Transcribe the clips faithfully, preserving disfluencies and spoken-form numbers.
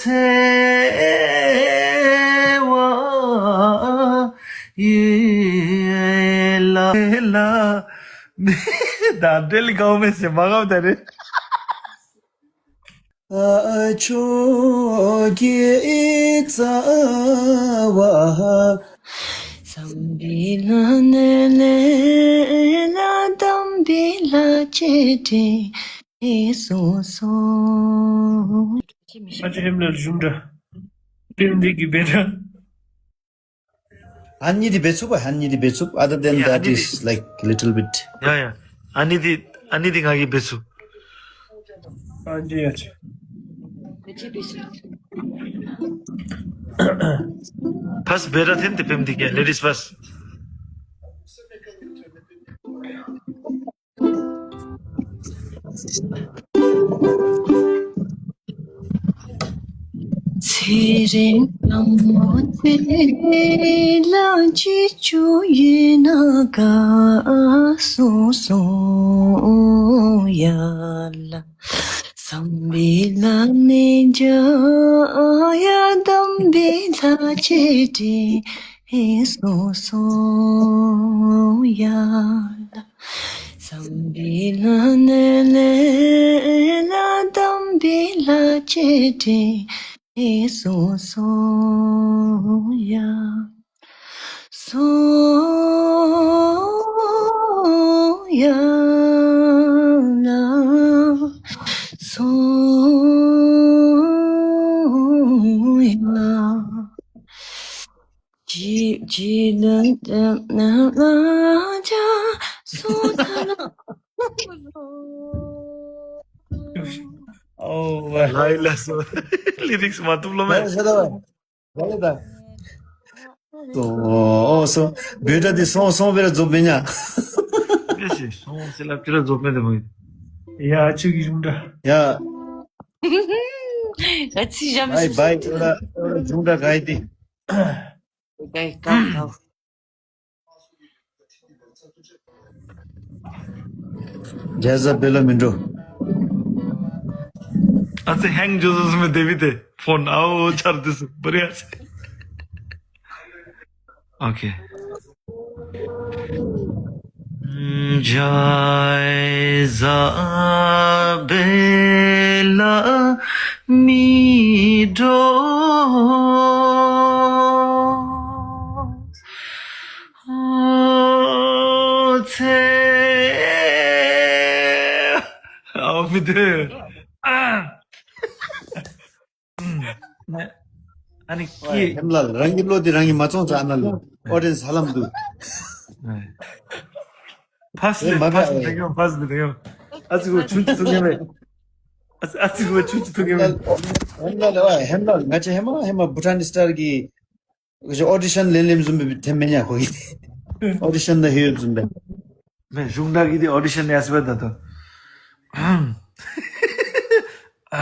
ཚེ་བ་ཡུལ་ལ། ད་འབྲེལ་གའོ་མེད་ཟེར་མ་གའོ་ད་རེ། ཨ་ཆོས་ཀྱི་རྩ་བ། བསམ་པའི་ལྷ་ནས་ལས་ལ་དམ་པའི་ལྷ་བཅས་འདྲེན་སོང་སོང་། ཨ་ཅེ་ཧེམ་ལ་གཞུང་འདྲ། པེམ་འདི་གི་བེ་འདྲ། ཨ་ནི་འདི་འབད་ཚུགས་པ། ཨ་ནི་འདི་འབད་ཚུགས། Other than yeah, that is like little bit. Yeah, yeah. ཨ་ནི་འདི་ཨ་ནི་འདི་ང་གིས་འབད་ཚུགས། ཨ་ནི་ཡ་ཆེ། ཕཱསཊ་བེ་ར་ཐེན་ཏེ་པེམ་འདི་གི་ལེ་ཌིས་ཕཱསཊ། ཚེ་རིང་ལྷ་མོ་ཚེ་ལ་ཅི་བྱུང་ཡོད་ན་ག་སོང་སོང་ཡ་ལ། བསམ་པའི་ལྷ་ནས་འཇའ་ཡ་དམ་པའི་ལྷ་བཅས་འདྲེན་སོང་སོང་ཡ་ལ། བསམ་པའི་ལྷ་ནས་ལས་ལ་དམ་པའི་ལྷ་བཅས་འདྲེན་སོང་སོང་ཡ། སོང་ཡ་ལ། སོང་ཡ། ཇི་ཇི་ལ་ལ་ལ་ཇ་སོ་ཐ་ལ། ཨོ་ཝའི། ལ་ལ་སོ། ལི་རིགསི་མ་བཏུབ་ལོ་མེ། ལ་ལ་ད། ལ་ལ་ད། སོང་སོང་། བེ་ཏ་འདི་སོང་སོང་སྦེ་ར་རྫོགསཔ་མེན་ན། ཨེ་ཤེ་སོང་སོང་ལབ་ཅི་ར་རྫོགསཔ་མེན་ཏེ་མོ། ཡ་ཨ་ཅེ་གི་གཞུང་འདྲ། ཡ། ཨ་ཙི་ཞབས་བའི་བའི་ཨོ་ར་ཨོ་ར་གཞུང་འདྲ་ག་ཨིན་ཏེ། ག་ཨིན་ག་ག། ཇེ་ཟ་བེ་ལ་མིན་འགྲོ། ཨ་ཙི་ཧེང་འགྱོ་སོ་སོ་མེ་དེ་བི་ཏེ་ཕོན་ཨའོ་ཆར་དུས་སུ་བར་ཡ་ཟེར། ཨོ་ཁེ། ཇེ་ཟ་བེ་ལ་མིན་འགྲོ། ཨོ་ཚེ། ཨའོ་མི་འདུག། ཨ། ཨ་ནི་ཀི། ཧེམ་ལགས་རང་གི་བློ་འདི་རང་གིས་མ་བཙོང་ཚར་ཨ་ནཱ་ལུ་ཨོ་ཌི་ཡེནསི་ཧ་ལམ་འདུག། ཕཱསཊ་ལེ་ཕཱསཊ་ལེ་ཐེངས་ཡོང་ཕཱསཊ་ལེ་ཐེངས་ཡོང་། ཨ་ཙི་གུ་ཆུང་ཆུང་ཐུག་ཡོད་མེད། ཨ་ཙི་ཨ་ཙི་གུ་ཆུང་ཆུང་ཐུག་ཡོད་མེད། ཧེམ་ལགས་ལགས་ཧེམ་ལགས་ང་བཅས་ཧེ་མ་ཧེ་མ་བྷུ་ཊཱན་སི་ཊར་གི་ཨོ་ཌི་ཤན་ལེན་ལེནམ་བཟུམ་སྦེ་ཐོནམ་མེན་ན་ཁོ་གིས། ཨོ་ཌི་ཤན་ནང་ལྷོད་ཡོདཔ་བཟུམ་སྦེ། མེན་གཞུང་དག་གི་འདི་ཨོ་ཌི་ཤན་ཡར་སོང་སྦེ་ད་ལྟོ། ཨ་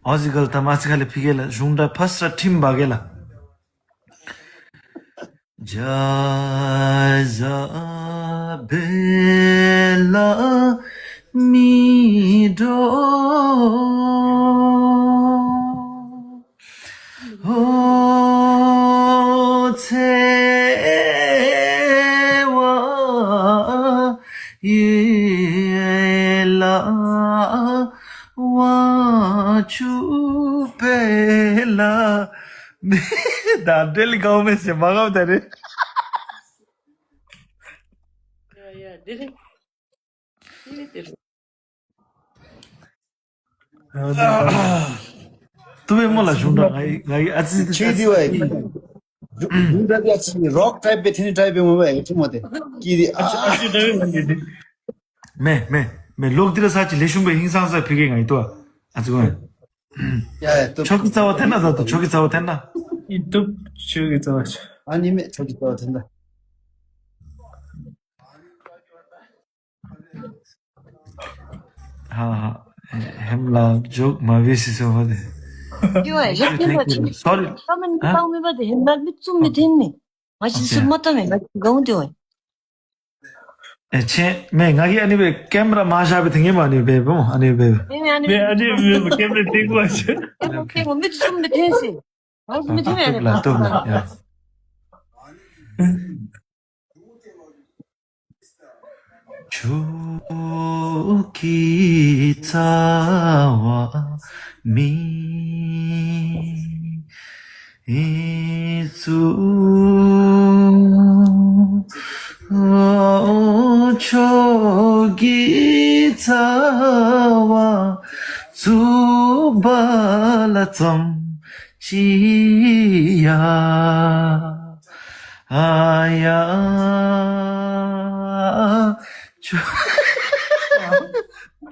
ཨོ་ཟི་གལ་ད་མ་ཚི་ཁ་ལས་ཕི་གེ་ལ་གཞུང་དག་ཕཱསཊ་ར་ཁྲིམས་འབག་གེ་ལ། ཇ་ཟ་བེ་ལ་མིན་འགྲོ། ཨོ་ཚེ་བ་ཡུལ་ལ་བ་ཕྱུགས་བེ་ལ། ད་འབྲེལ་གའོ་མེད་ཟེར་མ་གའོ་ད་རེ། ཡ་ཡ་དེ་རེད། དེ་རེད་དེ་རེད། ཏུ་བེ་མོ་ལ་གཞུང་འདྲ་ང་ཡི་ང་ཡི་ཨ་ཙི་ཁྱེད་འདི་བ་ཡི། གཞུང་འདྲ་འདི་ཨ་ཙི་རོག་ཊའིཔ་སྦེ་ཐོན་ནི་ཊའིཔ་སྦེ་མོ་བ་ཡི་ཅི་མོ་དེ། ཀི་འདི་ཨ་ཨ་ཙི་འདྲ་བའི་ང་ཡི་དེ། མེན་མེན་མེན་ལོག་འདི་ར་ས་ཅིག་ལེགས་ཤོམ་སྦེ་ཧིང་སངས་ས་ཕི་གེ་ང་ཡི་ཏོ། ཨ་ཙི་གོ་ཡ། ཡ་ཡ་ཏུ། ཆོ་གི་རྩ་བ་ཐོན་ན་ད་ཏུ་ཆོ་གི་རྩ་བ་ཐོན་ན། ཨིན་ཏུ་ཆོ་གི་རྩ་བ་ཆོ། ཨ་ནི་མེན་ཆོ་གི་རྩ་བ་ཐོན་ན། ཧ་ཧ། ཧེམ་ལགས་ཇོག་མ་འབད་ཤིག་ཟེར་བ་དེ། ཡོ་ཨེ་ཡ་ཧེམ་ལགས་ཅིག་སོ་རི། ད་མེན་ཧ་ད་མེན་པ་དེ་ཧེམ་ལགས་མི་བཙུམ་མི་ཐོན་མི། ང་ཅིག་ཨོ་ཁེ། སུ་མ་ད་མེན་ང་ཅིག་གང་དེ་ཨོ་ཨེ། ཨེ་ཁྱེད་མེན་ང་གིས་ཨ་ནི་སྦེ་ཀེམ་ར་མར་བཞག་སྦེ་འཐེན་གེ་སྨོ། ཨ་ནི་སྦེ་སྦེ་སྨོ། ཨ་ནི་སྦེ་སྦེ། ཨ་ནི་སྦེ་སྦེ་ཀེམ་ར་འཐེན་དགོ་ཨ་ཅེ། ཨེ་མོ་ཁྱེད་མོ་མིག་ཏོ་གསུམ་སྦེ་འཐེན་ཟེར། ཨ་ནི་སྦེ་འཐེན་ཨ་ནི་སྦེ། ལྟོས་ལགས་ལྟོས་ལགས། ཡ། ཁྱོད་ཀྱི་རྩ་བ་མི་བཙུགས། ཁྱོད་ཀྱི་རྩ་བ་བཙུགས་པ་ལ་ཙམ་ཅིག་ཡ། ཨ་ཡ།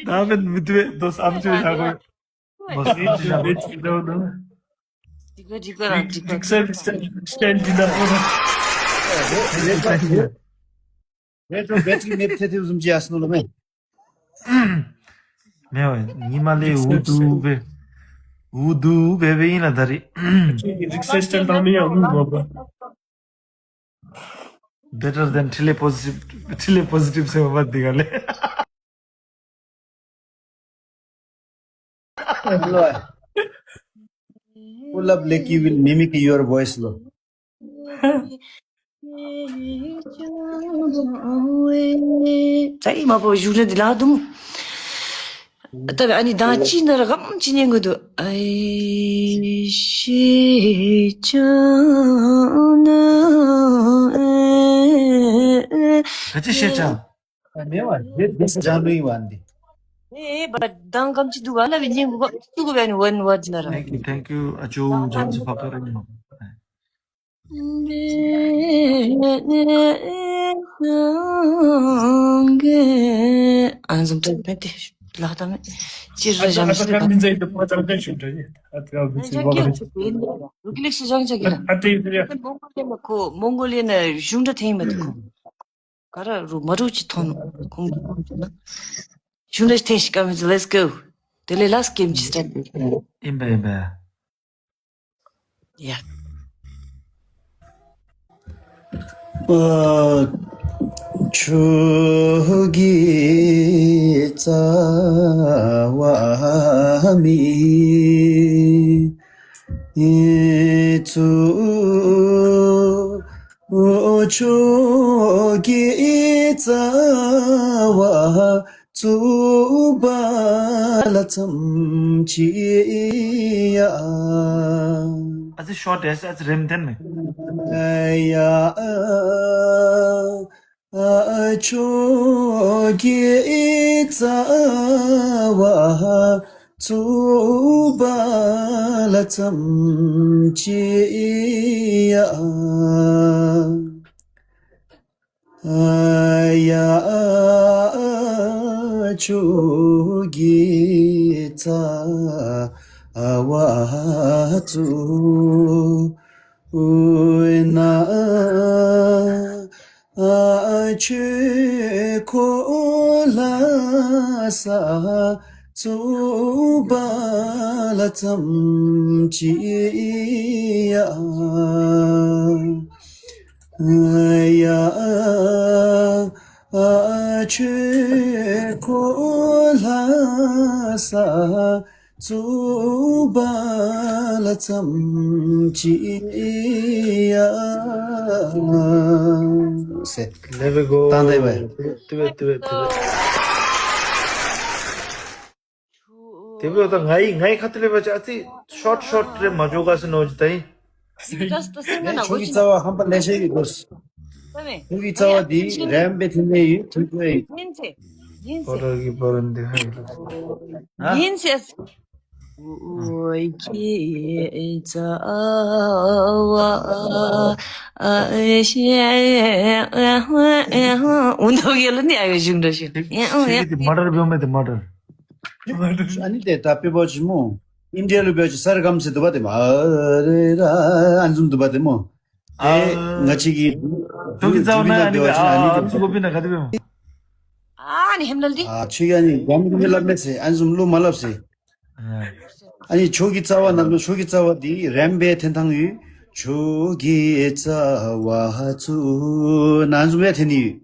ད་མེན་མི་བཏུབ་པས། དོ་ཨམ་ཅིག་བཞག་དགོ། མོ་སི་ཅིག་བཞག་དགོ། འགྲིག་ག་འགྲིག་ག་ར་འགྲིག་ག། འགྲིག་ས་འགྲིག་ས་སི་ཊེན་ཌི་འདི་ནང་ཁོ་ར། རེད་དོ། བེ་ཊི་རི་མེད་ཐལ་ཐལཝ་བཟུམ་ཅིག་ཡར་སོང་ནུག་ལོ་མེན། མེན་པ་ཉི་མ་ལས་འུ་སྡུག་སྦེ་འུ་སྡུག་སྦེ་སྦེ་ཨིན་ན་ད་རིས། རིགས་སེ་སི་ཊེན་ཌི་དང་མི་ཡང་འུ་མ་པ། Better than ཕྲིན་ལས་པོ་ཟི་ཊིབ། ཕྲིན་ལས་པོ་ཟི་ཊིབ་ཟེར་བ་འདི་ག་ལས། Pull up like you will mimic your voice ལོ། ད་ཨིན་མ་པ་གཞུང་འགྲེལ་འདི་ལཱ་འདུག་སྨོ། ད་ཨ་ནི་གདངས་ཅིག་ནང་ར་ག་དེམ་ཅིག་ཉན་དགོ་འདུག། ཨའི་ཤེས་བྱ་ན། ག་ཅི་ཤེས་བྱ། ཨ་མེན་པ། དེ་དེ་སྦྱང་ནུས་པ་འདི། ཨེ་བ་གདངས་ག་དེམ་ཅིག་འདུག་ག་སླབ་སྦེ་ཉན་དགོ་ག་ཚུགས་དགོ་པས་ཨ་ནི་ཝན་ཝརཌ་ནང་ར། Thank you, thank you. ཨ་ཅོ་ཇམ་སུ་ཕ་ཀ་ར་ཨིན་མ། ཨ་ནི་བཟུམ་ཏེ་མེད་དེ་ལཱ་ད་མེད། ཅིག་ར་ཨ་ཅོ་ཨ་ཅོ་ཁ་མི་འཛའི་དུ་ཕ་ཅང་ཅང་ཞུ་འདྲ་ཡེ། ཨ་ཏི་ཨ་བི་ཅིག་བ་ག་རེ་ཅིག་རུ་ཀི་ལེགས་སུ་སྦྱང་བྱ་གི་ར། ཨ་ཏི་ཨ་ཏི་ཡ། མོང་གོ་ལི་ཡ་ནང་ཁོ་མོང་གོ་ལི་ཡ་ནང་གཞུང་འགྲེལ་འཐེན་མི་འདུག་ཁོ། ག་ར་རུ་མ་རུ་ཅིག་ཐོན་ཁོང་གི་ཁོང་གི་ན། གཞུང་འགྲེལ་འཐེན་ཤིག་ཀ་མི་ཚུ། Let's go. དེ་ལས་ལཱསི་ཊི་གེམ་ཅིག་སི་ཊཱཊ་འབད། ཨིན་པས་ཨིན་པས། ཡ། ཨ་ཁྱོད་ཀྱི་རྩ་བ་མི་བཙུགས། ཁྱོད་ཀྱི་རྩ་བ་བཙུགས་པ་ལ་ཙམ་ཅིག་ཡ། ཨ་ཙི་ཤོརཊ་ཨེ་ཙི་རེམ་ཐོན་མས། ཡ། ཨ་ཁྱོད་ཀྱི་རྩ་བ་བཙུགས་པ་ལ་ཙམ་ཅིག་ཡ། ཡ། ཁྱོད་ཀྱི་རྩ་བ་བཙུགས་ན། ཁྱོད་ཁོ་ལ་ས་བཙུགས་པ་ལ་ཙམ་ཅིག་ཡ། ཡ། ཁྱོད་ཁོ་ལ་ས་བཙུགས་པ་ལ་ཙམ་ཅིག་ཡ། ཟེར། There we go. བཏང་ད་ཡི་བས། དེ་སྦེ་དེ་སྦེ་དེ་སྦེ། དེ་སྦེ་ད་ང་ཡི་ང་ཡི་ཁ་ཐུག་ལས་འབད་བ་ཅིན་ཨ་ཙི་ཤོརཊ་ཤོརཊ་རེ་མ་འགྱོ་ག་ཟེར་མནོ་ཅི་ད་ཡི། ཁྱོད་ཀྱི་རྩ་བ་ཧམ་པ་ལེ་ཤ་ཡོད་དོ། ཁྱོད་ཀྱི་རྩ་བ་འདི་རེམ་སྦེ་འཐེན་ནི་ཡོད། ཐུབ་ཀྱི་ཡོད། ཨོ་རོགས་ཀྱི་བར་འདི་ཧ་ཡོད། ཨ་ཁྱོད་ཀྱི་རྩ་བ་ཨ་ཤེས་འུ་ནོ་གི་ལ་ནི་ཨ་ཡོད་གཞུང་འདྲ་ཞིག། ཁྱོད་ཀྱི་འདི་མར་ཌར་འབདཝ་མས། འདི་མར་ཌར། ཨ་ནི་དེ་ད་དཔེ་འབད་བ་ཅིན་སྨོ། ཨིན་ཌི་ཡ་ལུ་འབད་བ་ཅིན་ས་རེ་ག་མ་ཟེར་འདུག་པ་དེ་སྨོ། ཨ་རེ་ར་ཨ་ནི་བཟུམ་འདུག་པ་དེ་སྨོ། ཨ་ང་བཅས་ཀྱི་ཁྱོད་ཀྱི་རྩ་བ་ནང་ཨ་ནི་སྦེ་ཨ་ཨ་ཨ་ཚུ་གོ་བི་ན་ག་དེ་སྦེ་སྨོ། ཨ་ནི་ཧེམ་ལ་འདི། ཨ་ཁྱོད་ཀྱིས་ཨ་ནི་ག་མི་ག་མི་སླབ་མས་ཟེར། ཨ་ནི་བཟུམ་ལུ་མ་སླབ་ཟེར། ཨ་ནི་ཁྱོད་ཀྱི་རྩ་བ་ནང་ལུ་ཁྱོད་ཀྱི་རྩ་བ་འདི་རེམ་སྦེ་འཐེན་ཐངས་ཡོད། ཁྱོད་ཀྱི་རྩ་བ་བཙུགས་ན་ཨ་ནི་བཟུམ་སྦེ་འཐེན་ནི་ཡོད།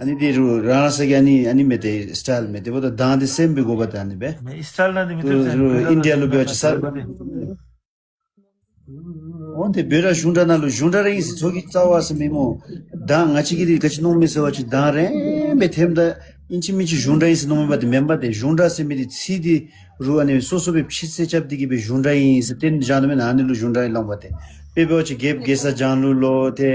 ཨ་ནི་འདི་རུ་རང་རང་སོ་གི་ཨ་ནི་ཨ་ནི་མེད་དེ་སི་ཊའིལ་མེད་དེ་འབདཝ་ད་གདངས་འདི་སེམས་སྦེ་དགོ་པས་ད་ཨ་ནི་སྦེ། མེན་སི་ཊའིལ་ནང་འདི་མི་བཏུབ་ཟེར། རུ་ཨིན་ཌི་ཡ་ལུ་འབད་བ་ཅིན་གསརཔ། འོ་དེ་འབད་ར་གཞུང་སྒྲ་ནང་ལུ་གཞུང་སྒྲ་ར་ཨིན་ཟེར། ཚོགས་ཀྱི་རྩ་བ་ཟེར་མི་སྨོ། གདངས་ང་བཅས་ཀྱིས་འདི་ག་ཅི་མནོཝ་མས་ཟེར་བ་ཅིན་གདངས་རིངམོ་སྦེ་འཐེནམ་ད་ཨིན་ཅི་མིན་ཅི་གཞུང་སྒྲ་ཨིན་ཟེར་མནོཝ་མས་པ་དེ། མེན་པ་དེ། གཞུང་སྒྲ་ཟེར་མི་འདི་ཚིག་འདི་རུ་ཨ་ནི་སོ་སོ་སྦེ་ཕྱེ་ཚེ་རྐྱབ་སྟེ་གི་སྦེ་གཞུང་སྒྲ་ཨིན་ཟེར་བསྟན་བཞག་ནུག་མེན་ན། ཨ་ནི་ལུ་གཞུང་སྒྲ་ཨིན་ལོ་པ་དེ། དཔེ་འབད་བ་ཅིན་རྒྱལཔོ་རྒྱལ་ས་ལྗང་ལུ་ལོ་ཏེ་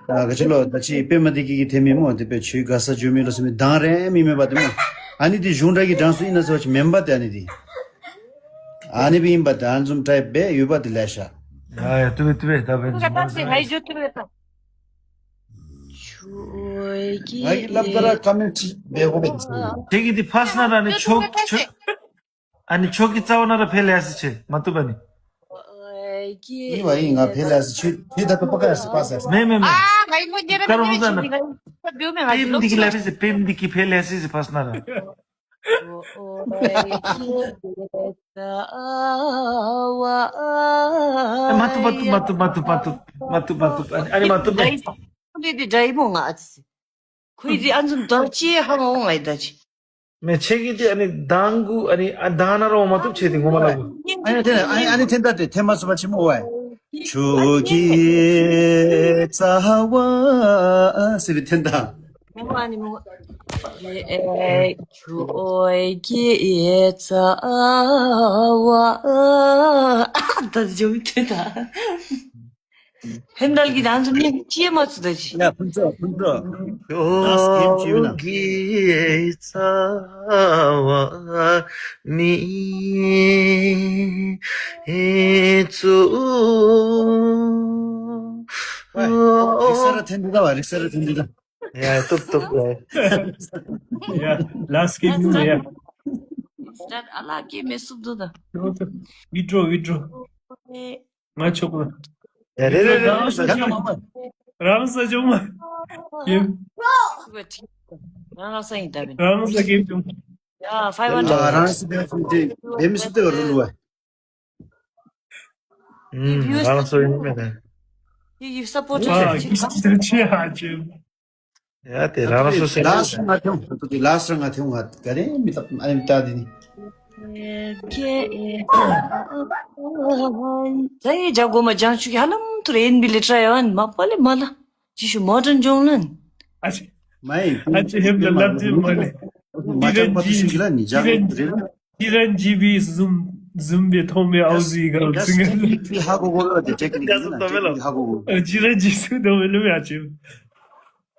ཨ་ག་ཅི་ལོ་ད་ཅི་པདྨ་བདེ་སྐྱིད་ཀྱིས་འཐེན་མི་སྨོ། དེ་སྦེ་ཁྱོད་དགའ་ས་འགྱོ་མི་ལོ་ཟེར་མི་གདངས་རིངམོ་ཨིན་མས་པ་དེ་སྨོ། ཨ་ནི་འདི་གཞུང་སྒྲ་གི་གྲངས་སུ་ཨིན་ན་ཟེར་བ་ཅིན་མེན་པ་དེ། ཨ་ནི་འདི་ཨ་ནི་སྦེ་ཨིན་པ་དེ། ཨ་ནི་བཟུམ་ཊའིཔ་སྦེ་ཡོད་པ་དེ་ལེ་ཤ། ཡ་ཡ་བཏུབ་པས་བཏུབ་པས། ད་འབདན་ཏུ་ཀ་ཏ་སི་ཧའི་ཇོ་བཏུབ་པས་ད། ང་གིས་སླབ་ད་ར་ཀོ་མེནཊ་འབད་དགོ་པས། ཁྱོད་ཀྱིས་འདི་ཕར་ནང་ར་ཨ་ནི་ཕྱོགས་ཕྱོགས་ཨ་ནི་ཕྱོགས་ཀྱི་རྩ་བ་ནང་ར་ཕེ་ལེ་ཡ་ཟེར་ཁྱོད་མ་བཏུབ་པ་ནི། ཨིན་པ་ཨིན། ང་ཕེ་ལེ་ཡ་ཟེར་ཁྱོད་ཁྱོད་ད་བཏུབ་པ་ག་ཡ་ཟེར་པ་ཟེར། མེན་མེན་མེན། ཨ་ང་ཨིན་ལོ་ཉེ་ར་ཀ་ར་མི་ཟེར་ན། ང་ཨིན་ལོ་ཉེ་ར་མི་ཟེར་ན། པདྨ་བདེ་སྐྱིད་ལགས་ཟེར། པདྨ་བདེ་སྐྱིད་ཕེ་ལེ་ཡ་ཟེར་ཟེར་ཕར་ནང་ར། མ་བཏུབ་མ་བཏུབ་མ་བཏུབ་མ་བཏུབ་མ་བཏུབ་མ་བཏུབ། ཨ་ནི་ཨ་ནི་མ་བཏུབ་མེན། ཁོ་འདི་འདི་འདྲ་ཨིན་སྨོ་ང་ཨ་ཙི། ཁོ་འདི་ཨ་ནི་བཟུམ་ད་ཅི་ཧ་མ་འོང་ང་ཨིན་ད་ཅི། མེན་ཁྱོད་ཀྱིས་འདི་ཨ་ནི་གདངས་གུ་ཨ་ནི་ཨ་གདངས་ནང་ར་འོང་མ་བཏུབ་ཁྱོད་འདི་ངོ་མ་ལགས་གུ། ཨ་ནི་འཐེན་ཨ་ནི་ཨ་ནི་འཐེན་ད་དེ་འཐེན་མ་ཚུགས་པ་ཅིན་སྨོ་ཝའི། ཕྱོགས་ཀྱི་རྩ་བ་ཟེར་སྦེ་འཐེན་ད། སྨོ་ཨ་ནི་སྨོ། ཨེ་ཨེ་ཕྱོགས་ཀྱི་རྩ་བ། ད་འགྱོ་མི་འཐེན་ད། ཧེམ་ཌལ་གྱི་གདངས་སུ་མི་ཅིག་མ་ཚུད་ད་ཅི། ཡ་ཕུན་ཚོགས་ཕུན་ཚོགས། ད་སྐེམ་ཅིག་ཡོད་ན། ཕྱོགས་ཀྱི་རྩ་བ་མི་གཙུག། ཝའི་རིག་ས་ར་འཐེན་འདི་ད་བ། རིག་ས་ར་འཐེན་འདི་ད། ཡ་བཏུབ་བཏུབ་ཡ། ཡ་ལཱསཊ་གི་ནི་ཡ། སི་ཊཱཊ་ཨ་ལ་ཀེ་མེ་སུབ་དོ་ད། ཝིད་ཌོ་ཝིད་ཌོ། ང་ཆོག་གོ། ཡ་རེད་རེད་རེད་རེད། རང་ས་ཇོ་མ། རང་ས་ཇོ་མ། ཡེ། རང་ས་ཨིན་ད་བིན། རང་ས་གིས་ཇོ་མ། ཡ་ཕའིབ་ཧན་ཌེཌ། ཨ་རང་ས་དེ་དེ་དེ་མི་སུ་དེ་རུ་ལུ་ཝའི། ཨུམ་རང་ས་ཨིན་མེན་ན། ཡེ་ཡེ་སཔོརཊ་ཨ་ཅིག་ཅིག་ཧ་ཅིག། ཡ་དེ་རང་རང་སོ་སོ་ལཱསཊ་ང་ཐོན་ཏོ། དེ་ལཱསཊ་ང་ཐོན་ང་ག་རེ་མི་ད་ཨ་ནི་ད་དེ་ནི། ད་ཡེ་ཇ་གོ་མ་ཇང་ཆུ་གི་ཧ་ལམ་ཐུར་ཨེན་བི་ལེ་ཊ་ར་ཡ་ཝན་མ་པ་ལེ་མ་ལ་ཇི་ཤུ་མོ་ཌརན་ཇོང་ལན། ཨ་ཅི། མ་ཡེ་ཨ་ཅི་ཧེམ་ལ་ལབ་ཏེ་མ་ལེ། མ་ཅང་པ་ཏུ་ཤིང་གི་ལ་ནི་ཇ་གི་རེ། ཅི་རན་ཇི་བི་ཟུམ་ཟུམ་སྦེ་མཐོང་བའི་ཨའུ་ཟི་ག་ཟིང་ག་ཧ་གོ་གོ་ལོ། དེ་ཊེཀ་ནིཀ་ཧ་གོ་གོ། ཅི་རན་ཇི་སུ་མཐོང་བའི་ལོ་ཡ་ཅི།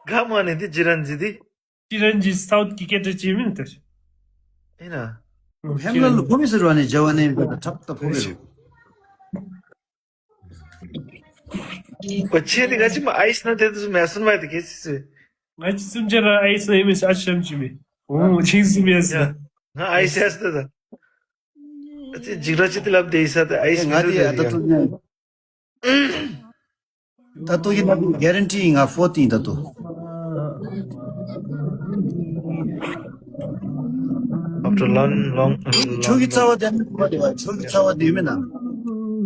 ག་མ་ནི་དེ་ཅི་རན་ཇི་དེ། ཅི་རན་ཇི་སའུཐ་གི་སྐད་གྲགས་ཅན་མེན་ན་ད། ཨིན་ན། ཧེམ་ལ་ལུ་ཕོ་མི་ཟེར་བ་ནི་ཇ་ཝ་ནི་ཐབ་ཐབ་ཕོ་མི་རུ། ཁྱོད་དེ་ག་ཅི་མ་ཨའི་སི་ནང་དེ་དུས་མེ་སོན་མ་དེ་ག་ཅི་སུ། ང་ཅི་གསུམ་ཆ་ར་ཨའི་སི་ནང་ཨིན་མི་ཨ་ཤམ་ཅི་མི། འོ་ཆིང་སུ་མེ་སི། ང་ཨའི་སི་ཨ་སི་ད་ད། ཨ་ཙི་འཇིགས་ར་ཅི་དེ་ལབ་དེ་ཨིན་ས་ད་ཨའི་སི་ང་མི་དེ་ཨ་ད་དུ་ད་ལྟོ་གི་ན་གེ་རན་ཊི་ང་ཕོརཐ་ཨིན་ད་ལྟོ། After long, long, ཕྱོགས་ཀྱི་རྩ་བ་དེ་ཨ་ནི་ཕྱོགས་ཀྱི་རྩ་བ་དེ་ཡོད་མེན་ན།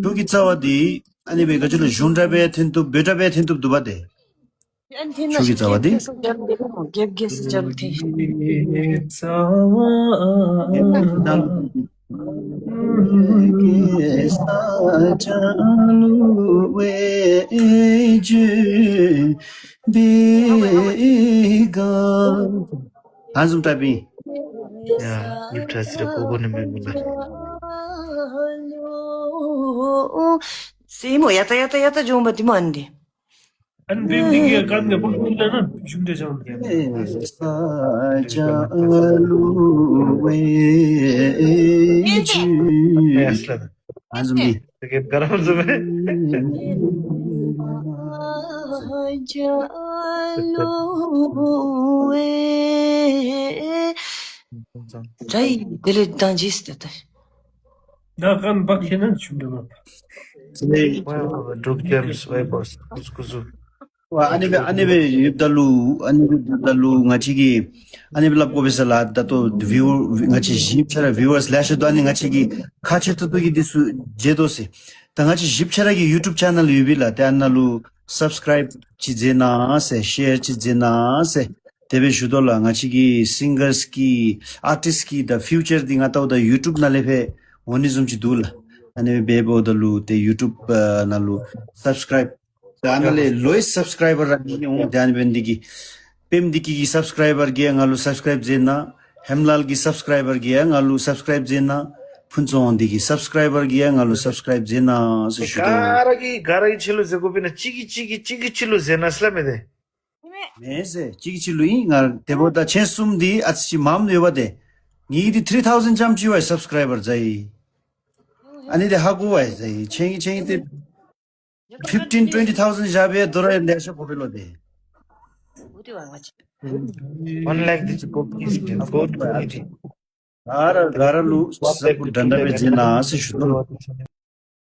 ཕྱོགས་ཀྱི་རྩ་བ་དེ་ཨ་ནི་སྦེ་ག་ཅི་ལོ་གཞུང་སྒྲ་སྦེ་འཐེན་བཏུབ། འབོད་སྒྲ་སྦེ་འཐེན་བཏུབ་འདུག་པ་དེ། ཨན་ཐེན་ན་ཕྱོགས་ཀྱི་རྩ་བ་དེ། རྒྱབ་རྒྱབ་ཀྱི་རྩ་བ་དེ། ཨ་ནི་བཟུམ་ཊའིཔ་ཨིན། ཡ་ཡིབ་ཁྲ་ཅིག་ར་གོ་གོ་ནི་མེད་མོ་ལགས། སེ་མོ་ཡ་ཏ་ཡ་ཏ་ཡ་ཏ་འགྱོཝ་མས་དེ་མོ་ཨ་ནི་དེ། ཨན་བིམ་དེ་གིས་ཀན་ནེ་པོ་ཀུན་ལ་ན་ཞུམ་དེ་ཅང་། ཨ་ནི་བཟུམ་ཨིན། དེ་གིས་ག་ར་བཟུམ་མས། ད་ཨིན་དེ་ལས་དང་ཇིས་ཏེ་ད། ད་ཀན་བཀ་ཁེ་ན་ཆུང་དུ་མ་པ། ཝའི་ཝའི་ཌུབ་ཀེམས་ཝའི་བོས་ཀུ་ཟུ་ཀུ་ཟུ། ཝ་ཨ་ནི་སྦེ་ཨ་ནི་སྦེ་ཡོདཔ་ད་ལུ་ཨ་ནི་སྦེ་ཡོདཔ་ད་ལུ་ང་བཅས་ཀྱིས་ཨ་ནི་སྦེ་སླབ་དགོ་པས་ཟེར་ལགས། ད་ལྟོ་བིའུ་ང་བཅས་གཞི་ཆ་ར་བིའུ་ཝརསི་ལེ་ཤ་འདུག། ཨ་ནི་ང་བཅས་ཀྱིས་ཁག་ཆེ་ཏོག་ཏོ་གིས་འདི་ཚུ་མཇལ་དོ་ཟེར། ད་ང་བཅས་གཞི་ཆ་ར་གི་ཡུ་ཊུབ་ཆེ་ནལ་ཡོད་པས་ལགས། ཏེ་ཨ་ནཱ་ལུ་སབ་སི་ཀརའིབ་ཅིག་མཛད་གནང་ཟེར། ཤེར་ཅིག་མཛད་གནང་ཟེར། དེ་སྦེ་ཞུ་དོ་ལགས། ང་བཅས་ཀྱི་སིང་གརསི་གི་ཨར་ཊིསཊ་ཀྱི་ད་ཕིའུ་ཅར་འདི་ང་བལྟཝ་ད་ཡུ་ཊུབ་ནང་ལས་ཕར་འོང་ནི་བཟུམ་ཅིག་འདུག་ལགས། ཨ་ནི་སྦེ་འབདཝ་ད་ལུ་ཏེ་ཡུ་ཊུབ་ཨ་ནང་ལུ་སབ་སི་ཀརའིབ། ད་ཨ་ནཱ་ལས་ལོའེསཊ་སབ་སི་ཀརའིབ་བར་ར་ཨིན་འོང་། ཏེ་ཨ་ནི་འབད་ནི་འདི་གིས་པེམ་བདེ་སྐྱིད་ཀྱི་སབ་སི་ཀརའིབ་བར་གྱིས་ཡང་ང་ལུ་སབ་སི་ཀརའིབ་མཛད་གནང་། ཧེམ་ལཱལ་གྱི་སབ་སི་ཀརའིབ་བར་གྱིས་ཡང་ང་ལུ་སབ་སི་ཀརའིབ་མཛད་གནང་། ཕུན་ཚོགས་དབང་འདུས་ཀྱི་སབ་སི་ཀརའིབ་བར་གྱིས་ཡང་ང་ལུ་སབ་སི་ཀརའིབ་མཛད་གནང་ཟེར་ཞུ་དོ། ག་ར་གིས་ག་ར་གིས་ཁྱོད་ལུ་མཛད་དགོ་པས་ན། གཅིག་གིས་གཅིག་གིས་གཅིག་གིས་གཅིག་ལུ་མཛད་གནང་ཟེར་སླབ་མས་ཏེ། མེན་ཟེར། གཅིག་གིས་གཅིག་ལུ་ཨིན། ང་དེ་འབདཝ་ད་ཁྱེད་གསུམ་འདི་ཨ་ཙི་ཅིག་མངམ་ཡོད་པ་ཏེ། ངེ་གི་འདི་ཐིརི་ཐའུ་ཟེན་ཙམ་ཅིག་བའི་སབ་སི་ཀརའིབ་བར་མཛད་ཡི། ཨ་ནི་འདི་ཧ་གོ་བའི་མཛད་ཡི། ཁྱེད་ཀྱི་ཁྱེད་ཀྱི་འདི་ཕིཕ་ཊིན་ཊུ་ཝེན་ཊི་ཐའུ་ཟེན་བཞག་པའི་དོ་རུང་ལེ་ཤ་དགོ་པས་ལོ་ཏེ། One lakh འདི་ཅིག་དགོ་པས་ཟེར་དགོ་པས་ཟེར། ག་ར་ག་ར་ལུ་སབ་པོརཊ་འདྲན་འདྲ་སྦེ་མཛད་གནང་ཟེར་ཞུ་དོ།